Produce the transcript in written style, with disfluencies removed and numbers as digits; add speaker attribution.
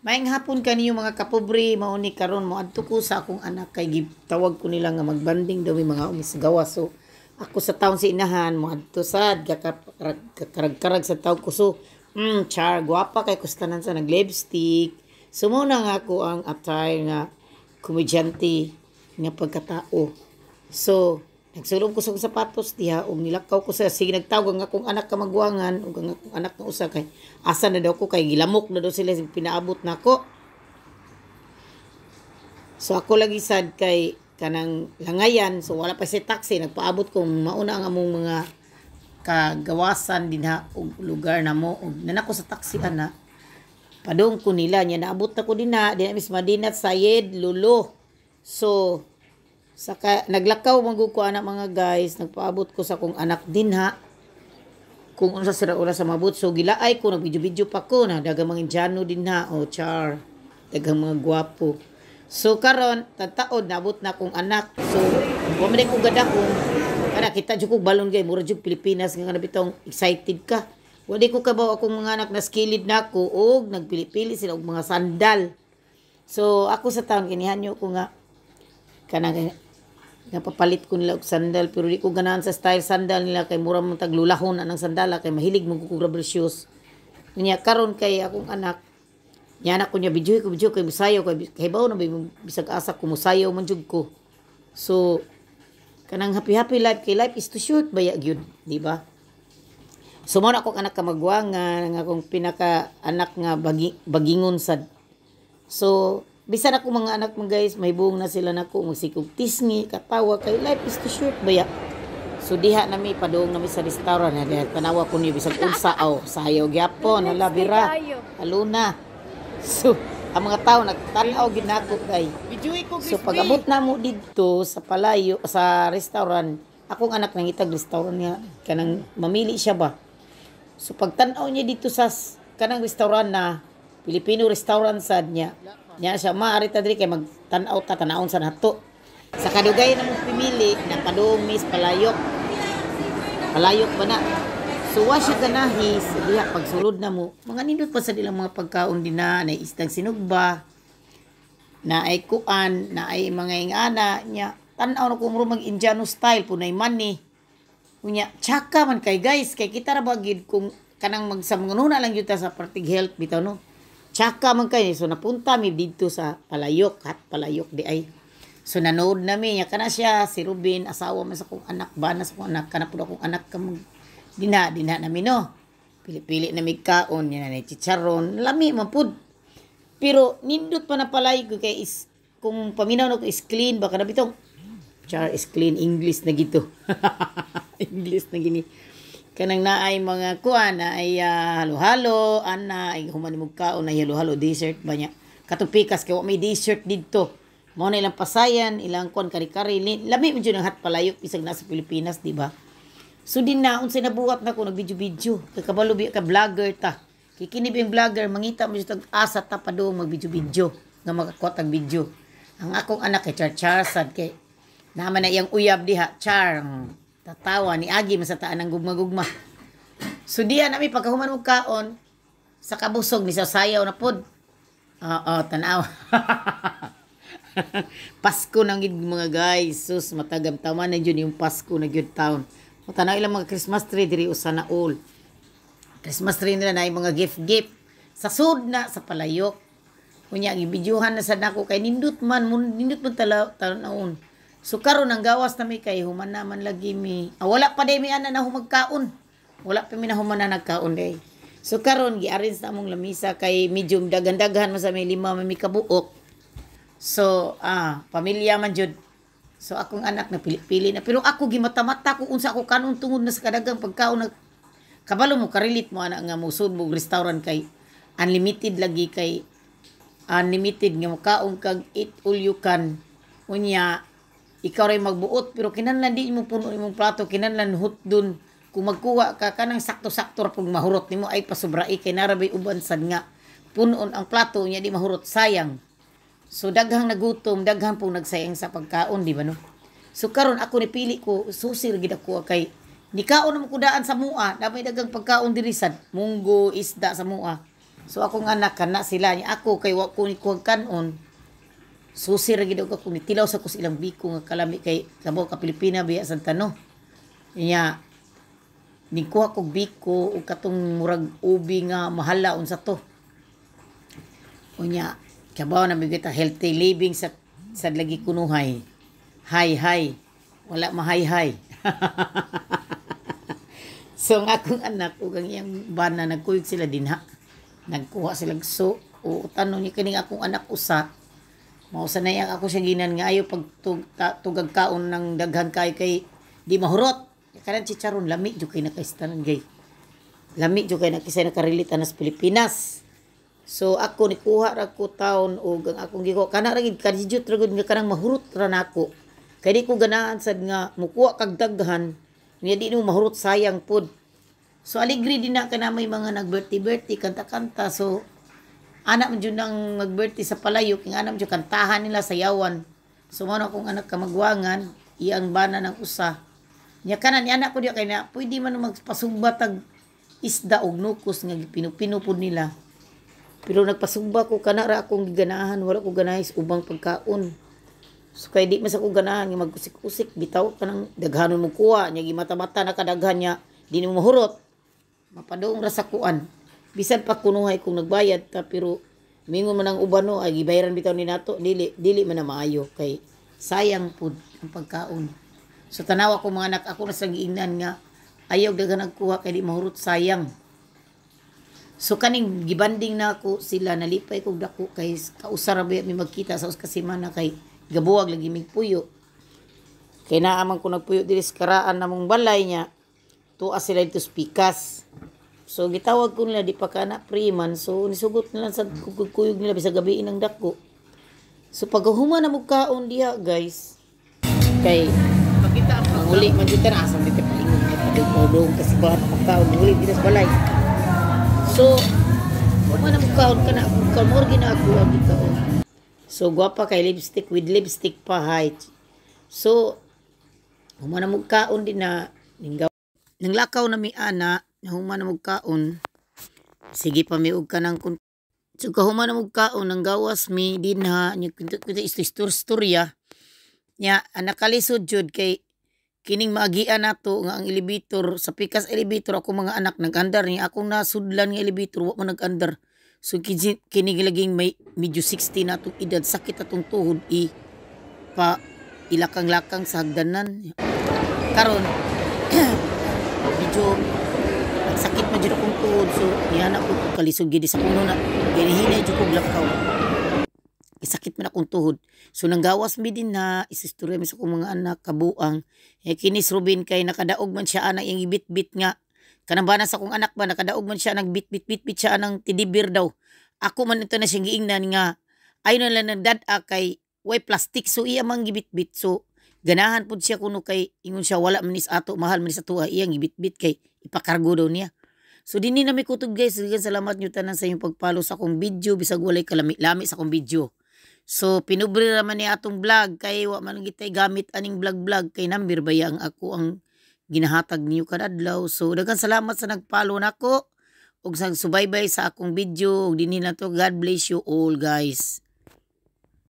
Speaker 1: Maayong hapon kaniyo, mga kapobre. Mao ni karon moadto ko sa akong anak kay gitawag ko nila nga magbanding daw mi mga umisgawa. So ako sa taon si inahan moadto sad kakarag-karag sa tawag ko. So char, gwapa kay kustanan sa nag-lipstick. So mao na nga ako ang attire nga komedyante nga pagkatao. So nagsulong ko sa akong sapatos diha ug nilakaw ko sa sige nagtawag ang akong anak kamagwangan ug ang akong anak nga usa kay asa na daw ko kay gilamok na daw sila pinaabot nako. So ako lagi sad kay kanang langayan, so wala pa si taxi, nagpaabot ko. Mauna ang among mga kagawasan dinha og lugar namo ug nanako sa taxi ana padung ko nila nya naabot na ko dinha dinha mis Madinat Sayed Lulu. So saka naglakaw man gud ko ana, mga guys, nagpaabot ko sa akong anak dinha kung unsa sila ula sa mabot. So gilaay ko, nagvideo-video pa ko na daghang mga Indiano dinha, oh char, daghang mga gwapo. So karon tataod naabot na akong anak. So wa man ko gadahom kana kita jud ko balon gay mura jud Pilipinas nga kana bitong excited ka. Wali ko kabaw akong mga anak na skilled na ako og nagpili-pili sila og mga sandal. So ako sa taon kinihanyo ko nga kanang napapalit ko nila og sandal, pero di ko ganahan sa style sandal nila kay mura man taglulahon na ng sandala kay mahilig mo ko rubber shoes. Unya karon kay akong anak nya anak ko niya video ko video kay musayaw kay kahibaw na bisag asa ko musayaw man jud ko. So kanang happy happy life kay life is too short baya gyud, di ba? So mao na akong anak kamagwangan, ang akong pinaka anak nga bagingon sad. So bisan ako mga anak mo, guys, mahibong na sila nako magsikog tisngi, katawa kay life is too short baya. So diha nami padung nami sa restaurant na diha tanawa ko niyo bisag unsa, aw sayaw gyapon, hala bira. Aluna. So ang mga tao nagtan-aw gid nako kay. So pag-abot na mo didto sa palayo sa restaurant, akong anak nangitag restaurant nga kanang mamili siya ba. So pagtan-aw niya dito sa kanang restaurant na Filipino restaurant sad niya. Nya siya maari ta diri kay magtan-aw ta tanawon sa nato. Sa kadugay na mong pimili na padung mis palayok. Palayok ba na? So wa siya ganahi sa diha pagsulod na mo. Mga nindot pa sa nilang mga pagkaon din na na isdang sinugba, na ay kuan, na ay mga ingana nya. Tan-aw na ko muro mag Indiano style punay money. Unya tsaka man kay guys kay kita ra ba gid kung kanang mag sa mga nuna lang gyud ta sa partig health bitaw, no. Tsaka man kay, so napunta mi didto sa palayok, hat palayok di ay. So nanood nami nya kana siya si Ruben, asawa man sa akong anak, bana sa akong anak, kana pud akong anak ka mag dinha dinha nami, no. Pili-pili na mig kaon nya na chicharon, lami man pud. Pero nindot pa na palayok kay is kung paminaw na ko is clean ba kana bitong char is clean English na gito. English na gini. Kanang naay mga kuan na ay halo-halo ana ay human mo kaon na halo-halo dessert ba niya. Katong pikas kay wa may dessert didto. Mao na ilang pasayan, ilang kuan kari-kari. Lami man jud ang hat palayok bisag nasa Pilipinas, di ba? So din na unsay nabuhat nako, nag-video-video. Kay kabalo bi ka vlogger ta. Kay kini bing vlogger mangita mo jud tag asa ta padung mag-video-video nga makakuha tag video. Ang akong anak kay char char sad kay naman na iyang uyab diha char tatawa ni agi man sa taan ng gugma-gugma. So diha nami pagkahuman og kaon sa kabusog ni sa sayaw na pod. Oo, tanaw. Pasko nang gid, mga guys. Sus, matagam tama na jud yung Pasko na gyud taon. O tanaw ilang mga Christmas tree diri usa na all. Christmas tree nila na yung mga gift gift. Sa sud na sa palayok. Unya gibidyuhan na sad nako kay nindot man nindot man tala tanawon. So karon ang gawas na mi kay human naman lagi mi. Ah, wala pa day mi ana na humagkaon. Wala pa mi na human na nagkaon day. So karon gi-arrange na among lamisa kay medyo daghan-daghan man sa may lima man mi kabuok. So pamilya man jud. So akong anak na pili-pili na, pero ako gimata-mata ko unsa ako kanon tungod na sa kadagang pagkaon na kabalo mo ka-relate mo ana nga musud mo restaurant kay unlimited lagi, kay unlimited nga mokaon kag eat all you can. Unya ikaw ray magbuot pero kinahanglan di mo puno imong plato, kinahanglan hutdon kung magkuha ka kanang sakto-sakto ra pug mahurot nimo ay pasubrai kay nara bay uban sad nga punon ang plato nya di mahurot, sayang. So daghang nagutom, daghang pong nagsayang sa pagkaon, di ba, no? So karon ako nipili ko, susir gid ako kay nikaon na mo kudaan sa mua, na may daghang pagkaon diri sad, munggo, isda sa mua. So akong anak kana sila niya, ako kay wa ko ni kuhag kanon. Susi ra gid ako, nitilaw sa ko sa ilang biko nga kalami kay kabaw ka Pilipina biya sa tano. Niya nikuha kog biko ug katong murag ubi nga mahala unsa to. Unya kabaw na mi kita healthy living sa lagi kunuhay. Hay hay. Wala mahay hay. So ang akong anak ug ang iyang bana nagkuyog sila dinha. Nagkuha sila so o tanong niya kining akong anak usa. Mao sa na ako siya ginan nga ayo pag tugag kaon ng daghan kay kay di mahurot. Kanang chicharon lami jud kay nakaistanan gay. Lami jud kay nakisay nakarelate ana sa Pilipinas. So ako nikuha ra ko taon og ang akong gikuha kana ra gid kadjut ra gud nga kanang mahurot ra nako. Kay di ko ganahan sad nga mukuha kag daghan niya di mo mahurot, sayang pud. So aligri din na kana may mga nag-birthday birthday, kanta-kanta. So anak man jud nang mag-birthday sa palayo king anak man jud kantahan nila, sayawan. So mao na akong anak kamagwangan, iyang bana ng usa. Nya kanan ni anak ko diya kay na pwede man magpasugba tag isda og nukos nga gipinupino pud nila. Pero nagpasugba ko, kana ra akong giganahan, wala ko ganahan sa ubang pagkaon. So kay di man sa ko ganahan nga magkusik-usik bitaw kanang daghanon mo kuha nya gimata-mata na kadaghan nya di nimo mahurot. Mapadung ra sa kuan. Bisan pa kunuhay kung nagbayad ta, pero mingon man ang uban no, ay gibayaran bitaw ni nato, dili dili man na maayo kay sayang pud ang pagkaon. So tanawa ko mga anak ako na sa giingnan nga ayaw daghan nagkuha kay di mahurot, sayang. So kaning gibanding na ako sila, nalipay kog dako kay kausa ra ba mi magkita sa usa ka semana kay gabuwag lagi mig puyo. Kay naa man ko nagpuyo diri sa karaan namong balay niya, tuwa sila dito sa pikas. So gitawag ko nila, di pa kana free man, so nisugot nila sa kuyog nila bisag gabi ng dako. So pag human na mo kaon diha guys, kay
Speaker 2: Pakita ang
Speaker 1: manguli man jud ta na asa dito paingon kay padung kasi ba pagkaon manguli dito sa balay. So human na mo kaon kana akong kaon mo gina ako ang gikaon. So gwapa kay lipstick with lipstick pa hay. So human na mo kaon din na ninggaw nang lakaw na mi ana, human na mo kaon, sige pa mi og kanang kun. So kahuman na mo kaon nang gawas mi dinha nya kunta kunta istorya nya nakalisod jud kay kining maagian nato nga ang elevator sa pikas, elevator ako mga anak nag-andar niya, akong nasudlan nga elevator wa man nag-andar. So kini laging may medyo 60 na atong edad, sakit atong tuhod i pa ilakang-lakang sa hagdanan. Karon medyo nagsakit man jud akong tuhod, so nihana ko kalisod gid sa kuno na ginihinay jud kog lakaw. Isakit man akong tuhod. So nanggawas mi din na isistorya mi sa akong mga anak kabuang. Eh, kinis Ruben kay nakadaog man siya anang iyang ibit-bit nga kanang bana sa akong anak ba, nakadaog man siya nang bit-bit bit-bit siya anang teddy bear daw. Ako man ito na siyang giingnan nga ayon na lang nagdad-a kay way plastic, so iya man gibit-bit. So ganahan pud siya kuno kay ingon siya wala man is ato, mahal man is ato, iyang gibit-bit kay ipakargo daw niya. So dinhi na mi kutob guys. Daghang salamat nyo tanan sa inyong pag-follow sa akong video bisag walay kalami-lami sa akong video. So pinubre ra man ni atong vlog kay wa man gitay gamit aning vlog vlog kay number ba ang ako ang ginahatag niyo kada adlaw. So daghang salamat sa nag-follow nako ug sa subaybay sa akong video ug dinhi na to. God bless you all guys.